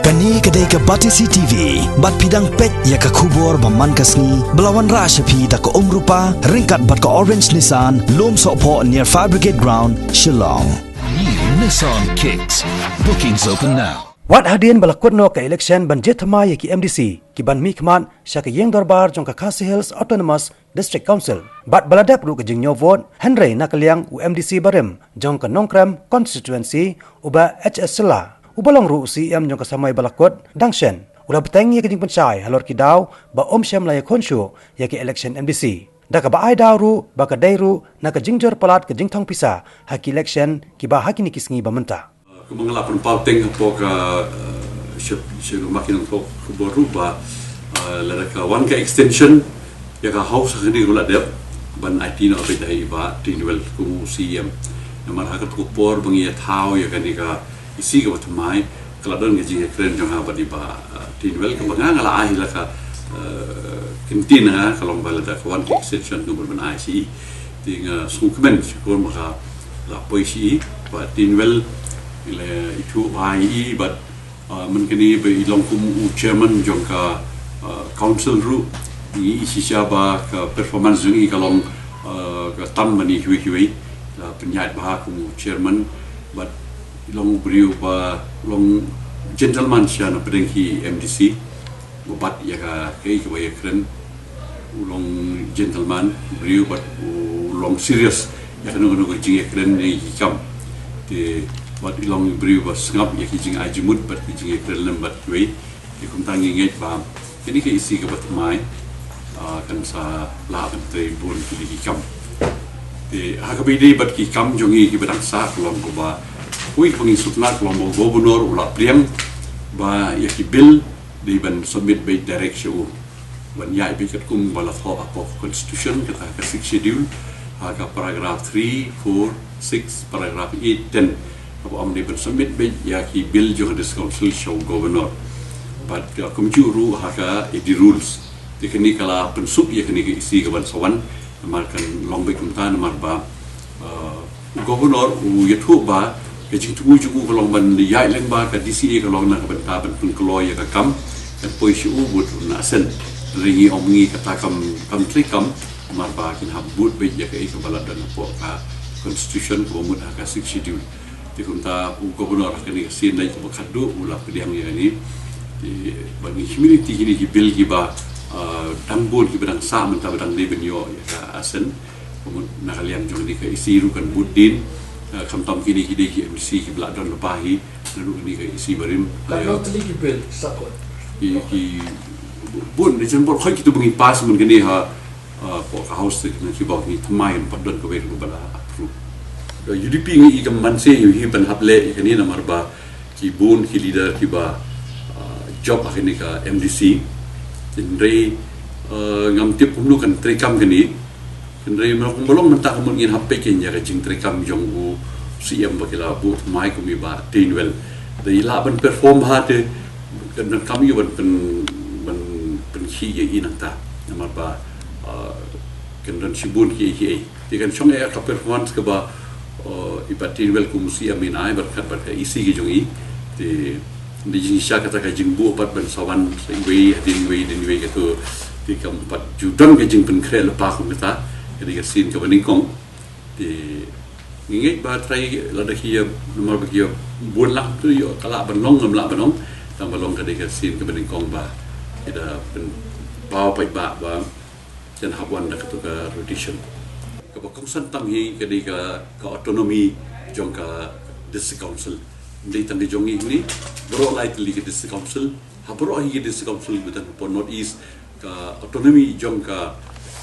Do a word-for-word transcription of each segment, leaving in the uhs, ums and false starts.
Kane ka dei ka Batesi T V, bad phi dang peit ïa ka khubor ba man ka sngi, ba la wanrah sha phi da ka Umrupa, ryngkat bad ka Orange Nissan, Lumsohphoh near Fire Brigade Ground, Shillong. New Nissan Kicks. Bookings open now. Wat hadien ba la kut noh ka election ban jia thymmai ïa ki M D C, ki ban mihkhmat sha ka ïing dorbar jong ka Khasi Hills Autonomous District Council. Bad ba la dep ruh ka jingñiew vote, hynrei na ka liang u M D C barim jong ka Nongkrem constituency, u Bah H S Shylla, uba long ruh u C E M jong ka samoi ba la kut, dang shen u la bteng ïa ka jingpynshai halor ki daw ba um shym la ïakhun shuh ïa ka election M D C, da kaba ai daw ruh ba ka dei ruh na ka jingjur palat ka jingthong pisa ha ki election kiba ha kine ki sngi ba mynta. Kumba nga la pynpaw teng hapoh ka, eh, sha, sha ka mat ki nongthoh khubor ruh ba, eh, lada ka wan ka extension ïa ka House, ha kane ruh la dep ban aiti noh beit da i Bah Tynwell kum u C E M. Namar ha katto ka por ba ngi ïa thaw ïa kane ka isi kaba thymmai, ka la don ka jingïakren jong nga bad i Bah, eh, Tynwell, kaba nga, nga la ai la ka, eh, kyntien ha ka long ba lada ka wan ka extension, nga bud ban ai sha i. Te nga sngewkmen shukor ma ka la poi sha i, Bah Tynwell, i la ithuh bha ïa i, bad, ah, mynta kane ba i long kum u chairman jong ka, ah, council ruh, ngi i shisha ba ka performance jong i ka long, ah, ka tam ban ïa kiwei kiwei, la pynïaid bha kum u chairman, bad i long u briew ba long gentleman sha na pdeng ki M D C, ba bat ïa ka, kaei kaba ïakren, u long gentleman, briew, bad u long serious ïa kano kano ka jingïakren ne ki kam. Te bad i long briew ba sngap ïa ki jingai jingmut bad ki jingïakren lem bad kiwei. Te kumta ngi ngeit ba kane ka isi kaba thymmai, ah, kan sa lah ban trei bun ki, ki kam. Te ha kaba ïadei bad ki kam jong ngi kiba dang sah, ka long kaba, kawei kaba ngi sngewtynnat ka long ba u Governor u la pdiang ba ïa ki bill dei ban submit beit direct sha u, ban ïaid beit katkum ba la thoh hapoh Constitution, kata ka Sixth Schedule, ha ka paragraph three, four, six, paragraph eight, ten. Kaba ong dei ban submit beit ïa ki bill jong ka District Council sha u Governor. Bad ka kumjuh ruh ha ka A D rules. Te kane ka la pynsuk ïa kane ka isi ka ban sa wan, namar kan long beit kumta, namar ba, uh, u Governor u ïathuh ba ka jingthmu jong u ka long ban ïaid lyngba ka D C A, ka long na ka bynta ban pynkloi ïa ka kam, kan poi sha u bad un ascend. Hynrei ngi ong ngi kata kam, kam trei kam, namar ba kin hap bud beit ïa kaei kaba la don hapoh ka Constitution kaba mut ha ka Sixth Schedule. Te kumta u Governor ha kane ka sien dei kaba khadduh u la pdiang ïa kane. Te bad ngi humility, kine ki bill kiba, ah, dang bun kiba dang sah mynta ba dang dei ban ïoh ïa ka ascend. Ka mut na ka liang jong kane ka isi ruh kan bud dien, ah, khamtam kine ki dei ki M D C kiba la don lypa hi naduh kane ka isi barim. Bad ïa ki bill sa kot, ki, ki bun, dei jan bor khoi kitu ba ngi pass mynta kane ha, ah, hapoh ka House te, na ki ba ngi thymmai, ym pat don kawei ruh ba la approve. Ka U D P ngi i ka manse ïa hi ban hap leh ïa kane namar ba ki bun ki leader kiba, ah, jop ha kane ka M D C. Hynrei, ah, ngam tip kumno kan trei kam kane. Hynrei ma long kumba long mynta ka mut ngin hap peit kein ïa ka jingtrei kam jong u C M ba ki la buh thymmai kum i Bah Tynwell. Da i lah ban perform bha te kan donkam ïa ban pyn, ban pynkhih ïa i nangta. Namar ba, ah, kan don shibun kiei kiei. Te kan shong ïa ka performance kaba, uh, i Bah Tynwell kum u C M in ai bad kat bad ka isi ki jong i. Te da jingshisha kata ka jingbuh pat ban sa wan sa iwei hadien iwei hadien iwei, kato te kam pat ju don ka jingpynkhreh lypa kum kata. Ka dei ka sien kaba nyngkong. Te ngi ngeit ba trai lada ki ïa, namar ba ki ïa bun lak tu ïoh ka lah ban long, ngam lah ban ong. Tang ba long ka dei ka sien kaba nyngkong ba ki da pynpaw paidbah ba jan hap wan da katu ka rotation. Kaba kongsan tam hi ka dei ka, ka autonomy jong ka District Council. Ym dei tang ka jong ngi hynrei baroh lai tylli ki District Council, ha baroh hi ki District Council ba don hapoh North East, ka autonomy jong ka,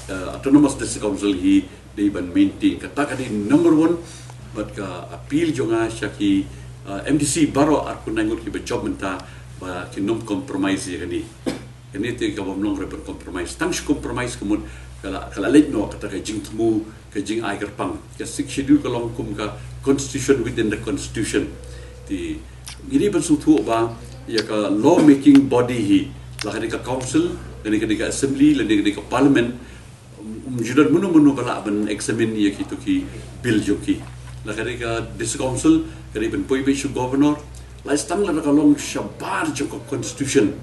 eh, Autonomous District Council hi dei ban maintain. Kata ka dei number one. Bad ka appeal jong nga sha ki, eh, M D C baroh arphew ngut kiba jop mynta ba kin ym compromise ïa kane. Kane te ka bym long re ban compromise. Tang shu compromise ka mut ka la, ka la leit noh kata ka jingthmu, ka jingai kyrpang. Ka Sixth Schedule ka long kum ka constitution within the constitution. Te ngi dei ban sngewthuh ba ïa ka law making body hi, la ka dei ka council, la ka dei ka assembly, la ka dei ka parliament, um, um ju don mano mano ba lah ban examine ïa kito ki bill jong ki. La ka dei ka District Council, ka dei ban poi beit sha u Governor, Lai stang la da ka long shabar jong ka constitution,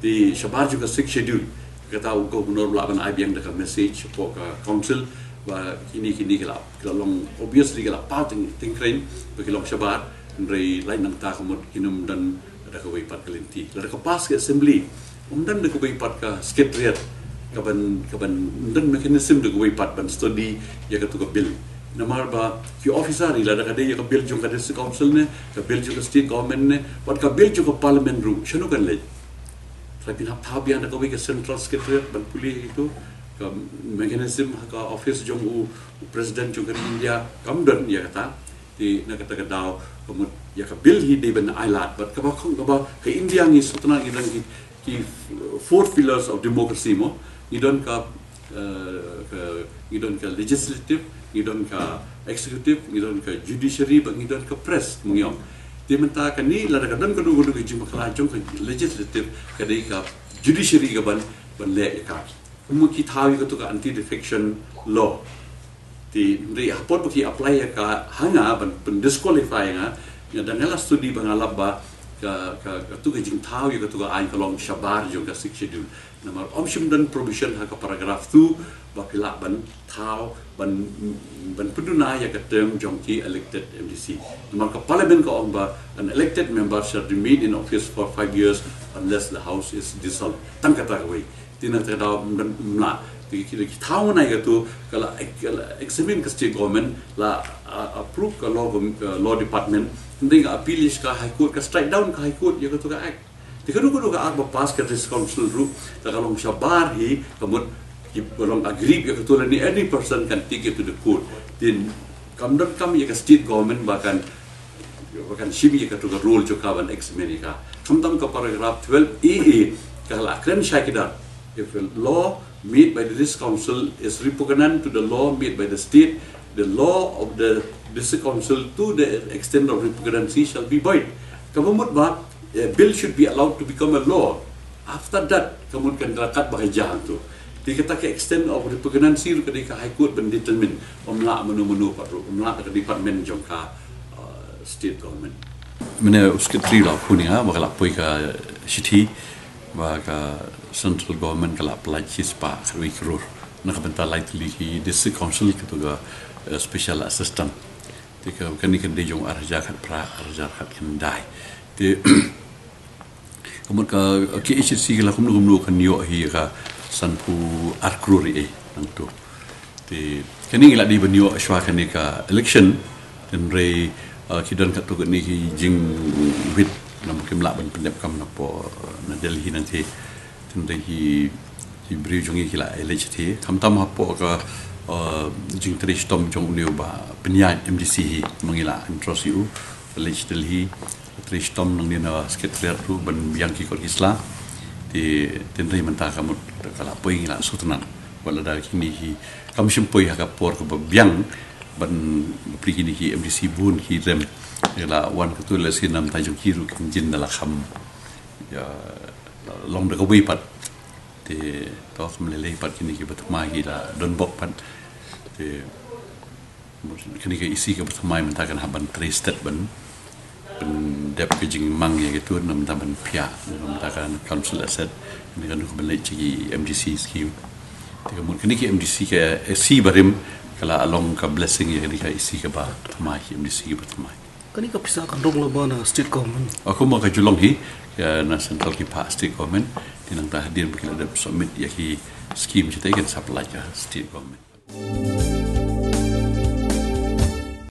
te shabar jong ka Sixth Schedule. Kata u Governor u lah ban ai biang da ka message hapoh ka council ba kine kine ki la, ki la long, obviously ki la paw tyngkreiñ ba ki long shabar, hynrei lai nangta ka mut kin ym don da kawei pat ka lynti. La da ka pass ka assembly, ym don da kawei pat ka secretariat, ka ban, ka ban, ym don mechanism da kawei pat ban study ïa katu ka bill. Namar ba ki officer hi, la da ka dei ïa ka bill jong ka district council ne, ka bill jong ka state government ne, wat ka bill jong ka parliament ruh, shano kan leit? Te phin hap thaw biang da kawei ka central secretariat ban pule ïa kitu, ka mechanism ha ka office jong u, u president jong ka ri India, kam don ïa kata. Te na kata ka daw ka mut ïa ka bill hi dei ban ai lad, bad kaba khong kaba ka India ngi sngewtynnat ngi don ki, ki four pillars of democracy mo, ngi don ka, eh, ka, ngi don ka legislative, ngi don ka executive, ngi don ka judiciary, bad ngi don ka press, mynta. Te mynta kane la da ka don kano kano ka jingpakla jong ka legislative, ka dei ka judiciary ka ban, ban leh ïa ka. Kumno ki thaw ïa katu ka anti-defection law? Te hynrei hapdeng ba ki apply ïa ka ha nga ban, ban disqualify nga, nga da nga la study ba nga lap ba ka, ka, katu ka jingthaw ïa katu ka aiñ ka long shabar jong ka Sixth Schedule. Namar ym shym don provision ha ka paragraph two ba phi lah ban thaw, ban, ban pynduna ïa ka term jong ki elected M D C. Namar ka parliament ka ong ba an elected member shall remain in office for five years unless the house is dissolved. Tang kata kawei. Te na kata ka daw ym don, ym lah. Te ki, ki thaw nai katu, ka la, ka la examine ka state government, la, uh, approve ka law, ka law department, hynrei ka appeal ïa ka High Court, ka strike down ka High Court ïa katu ka act. Te kano kano ka act ba pass ka district council ruh, te ka long shabar hi, ka mut ki, ka long aggrieved ïa katu lane any person can take it to the court. Te kam don kam ïa ka state government ba kan, ba kan shim ïa katu ka role jong ka ban examine ïa ka. Khamtam ka paragraph twelve A A ka la kren shai kdar. If a law made by the district council is repugnant to the law made by the state, the law of the district council to the extent of repugnancy shall be void. Kaba mut ba, a bill should be allowed to become a law. After that, ka mut kan da kat ba ka jia hangtu. Te kata ka extent of repugnancy ruh ka dei ka High Court ban determine. Ym lah mano mano pat ruh, ym lah ka department jong ka, uh, state government. Mynne u secretary la khun ïa nga ba ka la poi ka shithi ba ka central government ka la pynlait shispah khatwei klur na ka bynta lai tylli ki district council katu ka, eh, special assistant. Te ka, kane ka dei jong ar hajar khatphra, ar hajar khatkhyndai. Te ka mut ka K H A D C ka la kumno kumno kan ïoh hi ka sanphew ar klur ei nangtu. Te kane ngi la dei ban ïoh shuwa kane ka election. Hynrei, uh, ki don katto katne ki jingwit namar kim lah ban pyndep kam napoh, uh, na Delhi nangtei. Hynrei ki, ki briew jong ngi ki la ïaleit shathie. Khamtam hapoh ka, uh, jingtrei shitom jong une u bah pynïaid M D C hi, ma ngi la entrust ïa u, ïaleit sha Delhi, trei shitom nangne na secretariat ruh ban biang ki kot ki sla. Te, hynrei mynta ka mut ka la poi, ngi la sngewtynnat. Wat lada kine ki kam shym poi ha ka por kaba biang ban plie, kine ki M D C bun ki rem. Ki la wan katu lehse na bynta jong ki ruh ki jin da la kham, ïa, long da kawei pat. Te to kam lei lei pat kine kiba thymmai ki la don bok pat. Te kane ka E C kaba thymmai mynta kan hap ban trei stet ban pyndep ka jingmang ïa kito, na bynta ban phiah, na bynta ka council asset, na ka, na ka ban leit sha ki M D C scheme. Te ka mut kane ki M D C, ka E C barim ka la long ka blessing ïa kane ka E C kaba thymmai, ki M D C kiba thymmai. Kane ka pisa kan rung lypa na state government? Kum ma ka ju long hi, ïa, na central ki phah state government. Te nangta hadien ba ki la dep submit ïa ki scheme, kita kan sa pynlait ka state government.